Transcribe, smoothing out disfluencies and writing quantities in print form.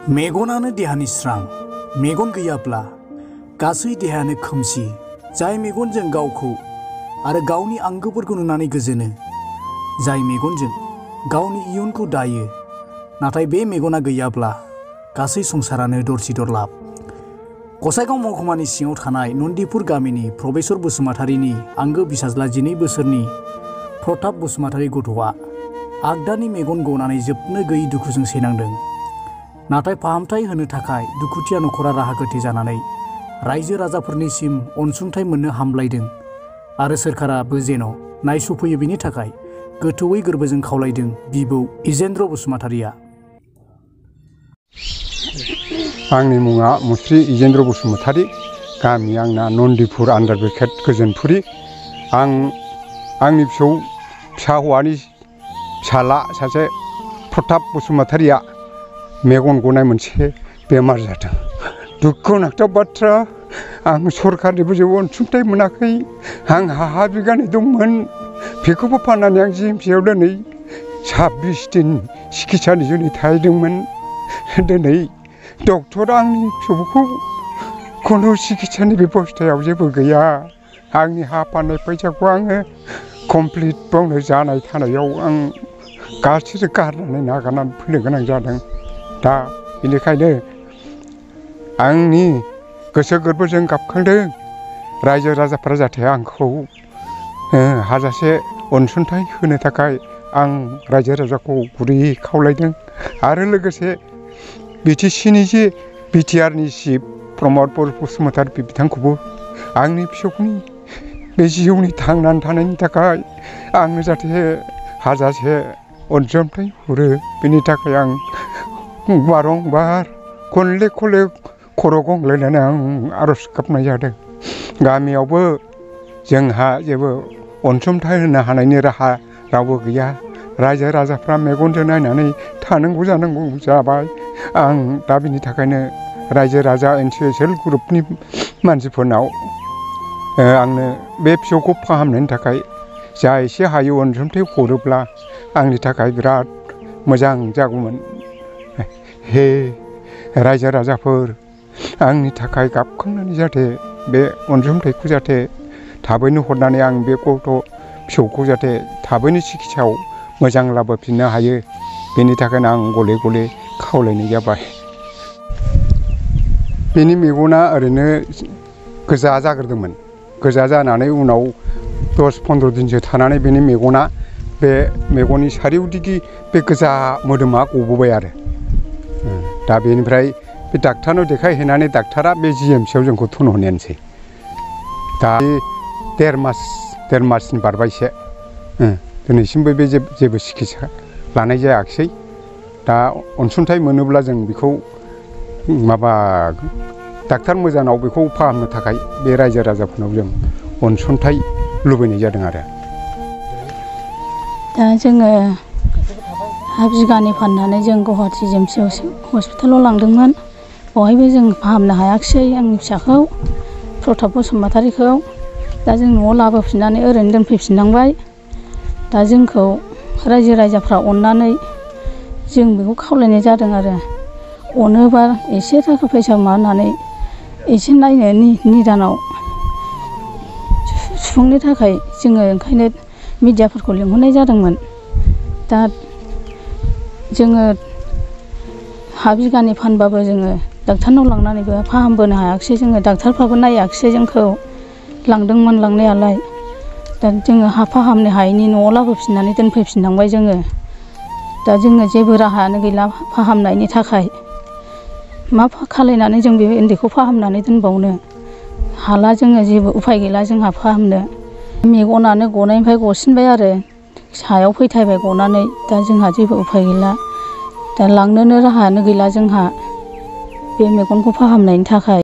मेगनानो देहानि स्रां, मेगन गैयाब्ला गासै देहायानो खोमसि। जाय मेगनजों गावखौ आरो गावनि आंगोफोरखौ नुनानै गोजोनो, जाय मेगनजों गावनि इयुनखौ दायो, नाथाय बे मेगना गैयाब्ला गासै संसारानो दरसि दरलाब। गसाइगाव महकुमानि सिङाव थानाय नन्दिपुर गामिनि प्रबेसर बसुमतारीनि आंगो फिसाज्ला 12 बोसोरनि प्रताप बसुमतारी गथ'आ आगदानि मेगन गनानै जोबनो गैयै दुखुजों सैनांदों। नाथाय फाहामथाय होनो थाखाय दुखुथिया नखरा राहा गोथे जानानै रायजो राजाफोरनिसिम अनसुंथाइ मोननो हामलायदों आरो सोरखाराबो जेन' नायस'फैयो बेनि थाखाय गोथौयै गोरबोजों खावलायदों बिबौ इजेन्द्र बसुमतारीया। आंनि मुङा मुस्रि इजेन्द्र बसुमतारी, गामि आंना नन्दिपुर आन्दार ब्रेकेट गोजोनपुरी। आंनि फिसा हौवानि फिसाला सासे प्रताप बसुमतारीया मेगन गनाय मोनसे बेमार जादों। दुखुनांथाव बाथ्रा, आं सरकारनिबो जेबो अनसुंथाइ मोनाखै। आंहा हा बिगानै दंमोन, बेखौबो फाननानै आं जिएमसिआव दिनै 26 दिन सिकित्सानि जुनै थाहैदोंमोन। दिनै डक्टरा आंनि फिसौखौ खुनु सिकित्सानि बेबस्थायाव जेबो गैया। आंनि हा फाननाय फैसाखौ आङो कमप्लिट बावनो जानाय थानायाव आं गासैबो गारनानै नागारनानै फैनो गोनां जादों। दा बेनिखायनो आंनि गोसो गोरबोजों गाबखांदों रायजो राजाफ्रा जाहाथे आंखौ हाजासे अनसुंथाइ होनो थाखाय आं रायजो राजाखौ गुरैयै खावलायदों। आरो लोगोसे बिटिसिनि जे बिटिआरनि चिफ प्रमद बसुमतारी बिथांखौबो आंनि फिसौनि बे जिउनि थांनानै थानायनि थाखाय आंनो जाहाथे हाजासे अनसुंथाइ हरो, बेनि थाखाय आं बारंबार खनले खनले खर' गंग्लायनानै आं आर'ज गाबनाय जादों। गामियावबो जोंहा जेबो अनसुंथाइ होनो हानायनि राहा रावबो गैया। रायजो राजाफ्रा मेगनजों नायनानै थानांगौ जानांगौ जाबाय। आं दा बिनि थाखायनो रायजो राजा एनसिएसएल ग्रुपनि मानसिफोरनाव आंनो बे फिसौखौ फाहामनायनि थाखाय जा एसे हायो अनसुंथाइ हरोब्ला आंनि थाखाय बिराद मोजां जागौमोन। हे रायजो राजाफोर, आंनि थाखाय गाबखांनानै जाहाथे बे अनसुंथाइखौ जाहाथे थाबैनो हरनानै आं बे गथ' फिसौखौ जाहाथे थाबैनो सिकित्सायाव मोजां लाबोफिननो हायो, बेनि थाखायनो आं गले गले खावलायनाय जाबाय। बेनि मेगना ओरैनो गोजा जाग्रोदोंमोन। गोजा जानानै उनाव 10-15 दिनसो थानानै बेनि मेगना, बे मेगननि सारिउदिगि बे गोजा मोदोमा गबोबाय आरो। दा बेनिफ्राय बे डाक्टारनाव देखायहैनानै डाक्टारा बे जिएमसिआव जोंखौ थुनहरनायानोसै। दा 1.5 मासनि बारबायसो, दिनैसिमबो बे जेबो सिकित्सा लानाय जायाखिसै। दा अनसुंथाइ मोनोब्ला जों बेखौ डाक्टार मोजाङाव बेखौ फाहामनो थाखाय बे रायजो राजाफोरनाव जों अनसुंथाइ लुबैनाय जादों आरो। दा जोङो हा बिगानै फाननानै जों गुवाहाटि जिएमसि हस्पिटालाव लांदोंमोन। बेवहायबो जों फाहामनो हायाखिसै आंनि फिसाखौ प्रताप बसुमतारीखौ। दा जों न'आव लाबोफिननानै ओरैनो दोनफैफिननांबाय। दा जोंखौ रायजो राजाफ्रा अननानै जों बेखौ खावलायनाय जादों आरो, अनोबा एसे थाखा फैसा माबानानै एसे नायनो निदानाव सुफुंनो थाखाय जोङो ओंखायनो मिडियाफोरखौ लिंहरनाय जादोंमोन। दा जोङो हा बिगानै फानबाबो जोङो डाक्टारनाव लांनानैबो फाहामबोनो हायाखिसै। जोङो डाक्टारफ्राबो नायाखिसै जोंखौ। लांदोंमोन लांनायालाय, दा जोङो हा फाहामनो हायैनि न'आव लाबोफिननानै दोनफैफिननांबाय जोङो। दा जोङो जेबो राहायानो गैला फाहामनायनि थाखाय। मा खालायनानै जों बे उन्दैखौ फाहामनानै दोनबावनो हाला, जोङो जेबो उफाय गैला जोंहा फाहामनो। मेगनानो गनायनिफ्राय गसिनबाय आरो सायाव फैथायबाय गनानै। दा जोंहा जेबो उफाय गैला, दा लांनोनो राहायानो गैला जोंहा बे मेगनखौ फाहामनायनि थाखाय।